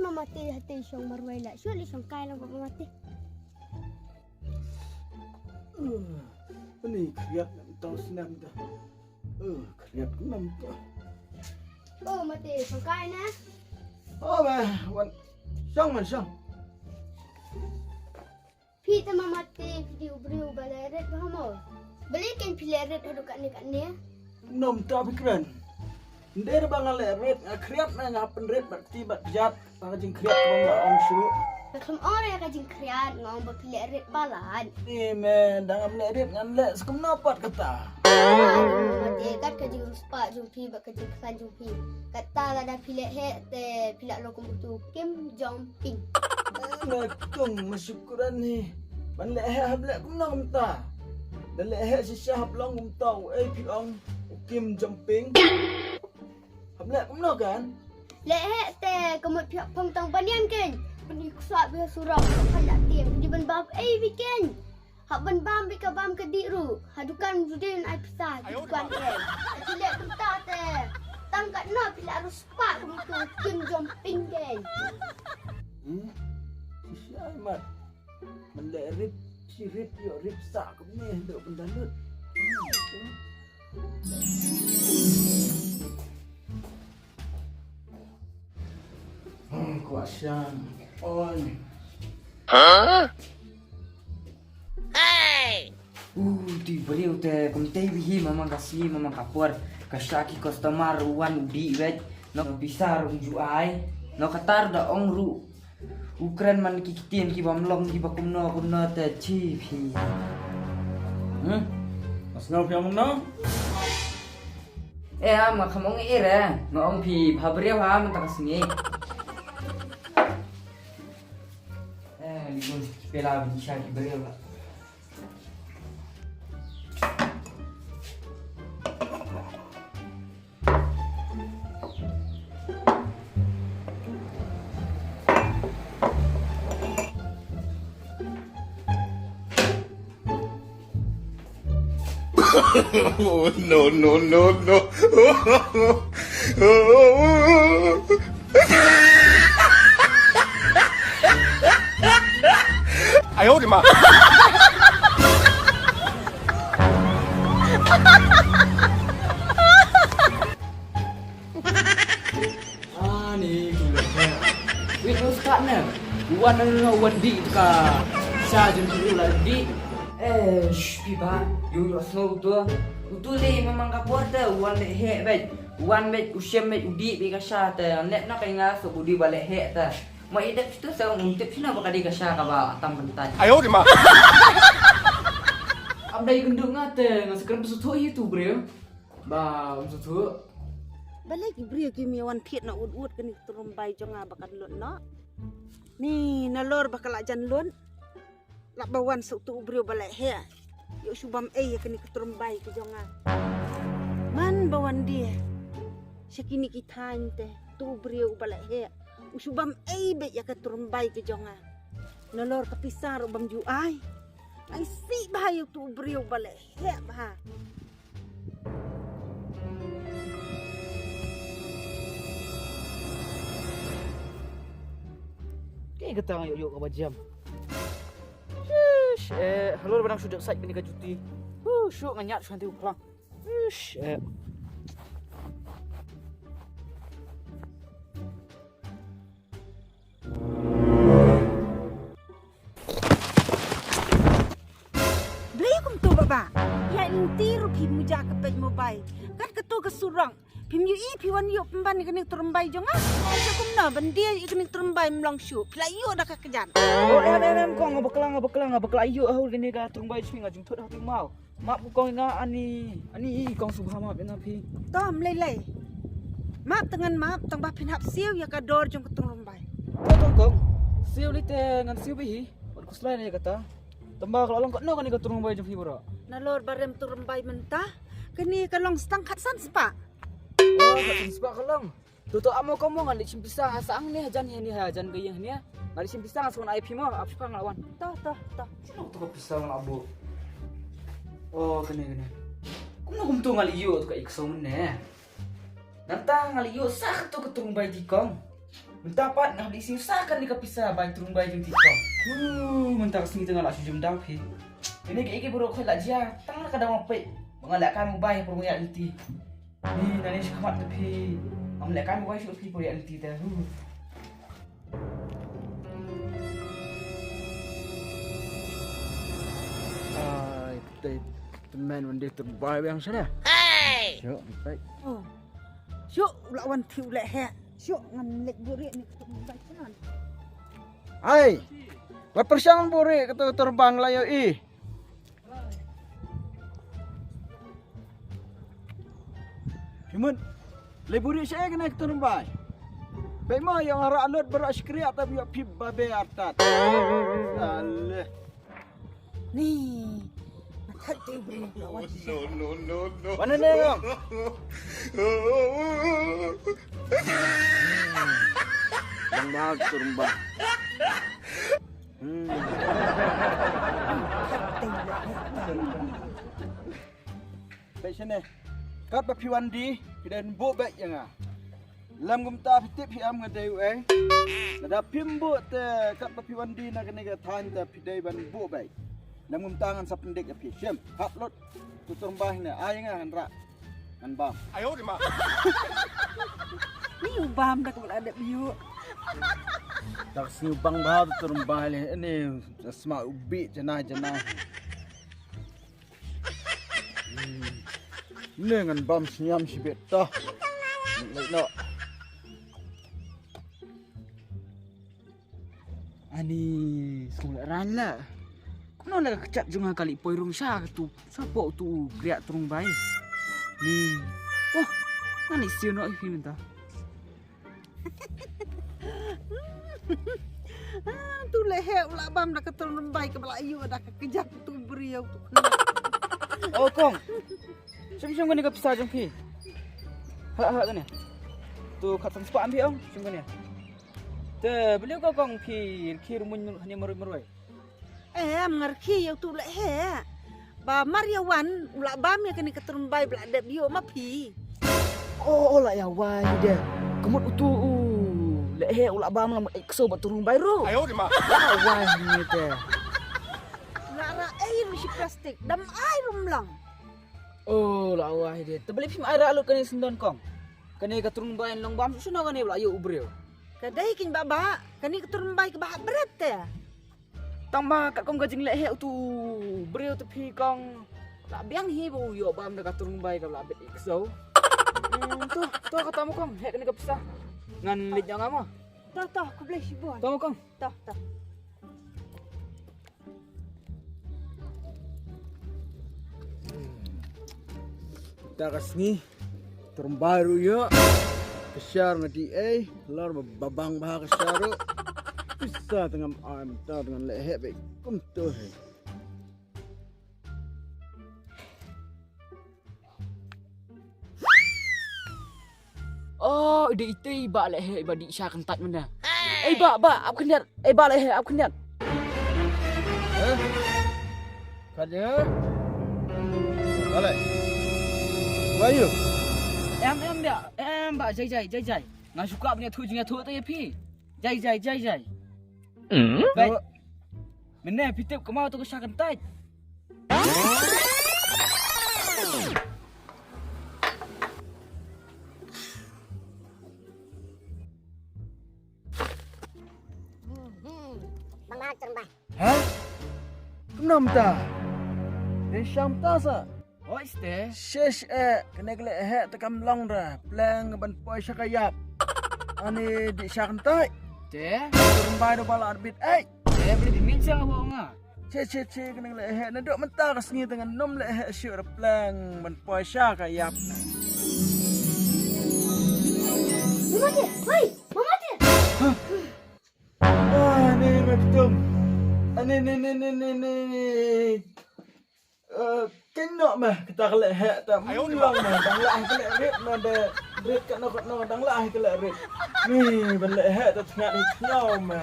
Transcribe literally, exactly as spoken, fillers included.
Mama te hati shong marwei la. Shu li shong kai lang Mama te. Ani khriat nam tau snam da. Khriat nam tau. Oh, Mama te shong kai na. Oh, ma wan shong man shong. Phi te Mama te phi di u briew ba leh rit ba mo. Balei kein phi leh rit haduh katne katne? Nom ta phi kren. Nder ba nga leh rit nga khriat na nga pynrit bad ti bad jat. Nga jingkhriat ba nga ong shu. Nga khlem ong re ka jingkhriat nga ong ba phi leh rit palat. Ni me dang am leh rit ngan leh skum na pat kata. Mama te kat ka jingspah jong phi bad ka jingkhlaiñ jong phi. Kata lada phi leh heh te phi lah long kum utu Kim Jong Ping. Nga kong ma shukran hi. Ban leh heh hap leh kumno kumta. Da leh heh shisha hap long kumta u ei phi ong u Kim Jong Ping. Hap leh kumno kan? Leh heh te ka mut phi hap phong tang banyan kein. Ban i kswa bia surok. Hap leh te ban i ban bam ei bi kein. Hap ban bam bad ka bam ka dih ruh. Ha dukan ju dei ban ai pisa ha dukan kein. Phi leh kumta te tang katno phi lah ruh spah kum utu Kim Jong Ping kein. Hmm? Shisha ai mat. Man leh rit shi rit ïoh rit sa kumne hynda ban da lut. Hmm, kwah shan. Oi. Huh? Hey! Uh, tu briew te kumtei bha hi, mamang ka sngi, mamang ka por, ka shah ki customer u wan u dih beit, na ka pisa ruh um ju ai, na ka tar da ong ruh u kren man ki ktien ki bym long ki ba kumno kumno te chi phi. Hmm? Nga sngew phi ong kumno? Eh, ah, ma kham ong ire, nga ong phi bha briew ha mynta ka sngi. Eh, li bun ki pela bin sha ki briew la. Oh, no, no, no, no. 哎呦我的妈！ Ani tu le. Wei tu skat ne. Wan no no wan di ka. Sa jun tu la di. Eh, shh, pi ba. Yu yu snow tu. Utu le mamang ka por te wan le he bej. Wan bej u shem bej u di be ka sha te. Net na ka nga so u di ba le he te. Ma i dep tu sa un tip sina ba ka di ka sha ka ba tam kan tai. 哎呦我的妈！ Am dai genduk nga te nga sekrem tu tu hi tu breu. Ba um suthu. Balei ki briew ki mih wan thied na ut ut kane ka trum bai jong nga ba kan lut noh. Ni nalor ba ka la jan lut. Lah ba wan sa utu u briew ba leh heh. Ïoh shu bam ei ïa kane ka trum bai ka jong nga. Man ba wan die. Sha kine ki thaiñ te utu u briew ba leh heh. U shu bam ei beit ïa ka trum bai ka jong nga. Nalor ka pisa ruh bam ju ai. Ai sih bha ïa utu u briew ba leh heh bha. Kaei kata nga ïoh ïoh kaba jam. Shush, eh, halor ba nang shu jot sait bini ka juti. Huh, shu nga ñiad shu hanti u khlang. Shush, eh. Blei kumto baba. Ïa lynti ruh phi muja ka peit mobile. Kat kato ka surok. Phim ïohi phi wan ïoh pynban ïa kane ka trum bai jong nga. Ai sa kumno ban die ïa kane ka trum bai mlong shuh. Phi la ïoh da ka kjat. Oh em em em kong, bakla nga bakla nga bakla ïoh ha kane ka trum bai jong phi, nga jingthut ha u maw. Map ko kong, nga ani ani i kong, sngewbha map ïa nga phi. To ym lei lei. Map te ngan map tang ba phin hap siew ïa ka dor jong ka trum bai. To to kong. Siew lei te ngan siew beit hi. Wat khuslai na ïa kata. Tang ba ka la long katno kane ka trum bai jong phi baroh? Nalor ba rem trum bai mynta. Kane ka long stang khatsan spah. Oh, khatsan spah ka long. To to, amo kong mo, ngan leit shim pisa ha sahang ne hajan hi ne hajan ka ïing ne. Ngan leit shim pisa, ngan sa wan ai phi mo, ap shu pang la wan. To to to. Shano to ka pisa ngan ap buh? Oh, kane kane. Kumno kumto nga leit ïoh to ka i ksong ne. Nangta nga leit ïoh sa kato ka trum bai di kong. Mynta pat nga hap leit siew sa kane ka pisa bai Trungbai jong phi kong. Huh, mynta ka sngi te nga la shu jumdaw phi. Ine ki, ki baroh khoit la jia, tang ka dang peit. Ba nga la kam bai por ïa lynti. Ni nane shi khmat te phi. Ngam la kam bai shu phi por ïa lynti te. Huh. Ai, te, te men wan dei Trungbai biang sana. Hey! Shu, baik. Oh. Shu, u la wan thiu leh he. Shu, ngan leit buhrieh ïa katu Trungbai sha. Ai. Wat pyrshang buhrieh katu Trungbai la ïohi. Phi mut leit buhrieh shaei kane katu Trungbai? Peit mo ïa nga rah lut ba rah shkriah te ïoh phi babe artat. Aleh. Ni. Nga thait te u briew u la wan. No, no, no, no. Wan hangne ngam. Bang bang Trungbai. Hmm. Peit shane. Katba phi wan die, phi dei ban buh beit ïa nga. Lem kumta phi tip hi em nga dei uei. Lada phim buh te katba phi wan die na kane ka thaiñ te phi dei ban buh beit. Lem kumta ngan sa pyndik ïa phi. Shim, hap lut. Tu Trungbai ne, ai nga ngan rah. Ngan bam. Ni u bam da kaba la dep ïoh. Dak sni u bang bha tu Trungbai le. Ni sma u bi janai janai. Hmm. Ne ngan bam sniam shibit to. Leit noh. Ani sngewlehrain la. Kumno la ka kjat jong nga ka leit poi rung sha katu, shapoh utu u kriah Trungbai. Ni. Oh, ngan leit siew noh ïa phi mynta. Ah, tu leheh u la bam da ka Trungbai kaba la ïoh da ka kjat tu briew tu khynnah. Oh kong. Shim shim kane ka pisa jong phi. Ha ha kane. Tu khatsan spah em phi ong. Shim kane. Te balei ko kong phi rkhie rmuin hangne marwei marwei. Em, nga rkhie ïa utu u leheh. Ba mar ïa wan u la bam ïa kane ka Trungbai ba la dep ïoh ma phi. Oh, oh, la ïa wai de. Ka mut utu u leheh u la bam la mut ei ksew bad Trungbai ruh. Ayo di ma. La wai hangne te. La ra ei ruh shi plastik. Dam ai ruh ym long. Oh, la wai de. Te balei phim ai rah lut kane syndon kong. Kane ka Trungbai long bam shuh shuh na kane ba la ïoh u briew. Ka dei keiñ ba ba. Kane ka Trungbai kaba hap bret te. Tang ba katkum ka jingleheh utu u briew te phi kong. La biang hi ba u ïoh bam da ka Trungbai kaba la bet ei ksew. Hmm, to, to kata mo kong, heh kane ka pisa. Ngan leit ïa nga mo. To, to, khublei shibun. To mo kong. To, to. Mynta ka sngi Trungbai ruh ïoh. Ka shar nga dih ei, lor ba babang bha ka shar ruh. Pisa te ngam ai, mynta te ngan leheh beit kumto hi. Oh, i dei itei i bah leheh i ba dih sha kyntait mynne. Ei bah, bah, ap khyndiat. Ei bah leheh, ap khyndiat. Eh? Kat ïa nga? Balei? Wei ïa u? Em, em, bah. Em, bah, jai, jai, jai, jai. Nga shu kwah ban ïathuh jingïathuh te ïa phi. Jai, jai, jai, jai. Bai. Mynne phi tip kumno to ka sha kyntait. Hmm, hmm. Bang bang Trungbai. Ha? Kumno mynta? Dei sha mynta sa? Hooid te. Shish eh, kane ka leheh te kam long re. Pleng ban poi sha ka ïap. Ani dih sha kyntait. Te? Trungbai da ba la arbit ei. Te, balei dei miet sha nga ba ong nga. Che, che, che, kane ka leheh. Naduh mynta ka sngi te ngan nym leheh shuh re pleng ban poi sha ka ïap na. Mama te, hoi, mama te. Hah? Ah, ne, me Ktung. Ah, ne, ne, ne. Eh, kynnoh me, kata ka leheh ta. Ayo, mlong me, dang lah ka leh rit me, de rit katno katno, dang lah ka leh rit. Ni, ban leheh ta tngat hi tngaw me.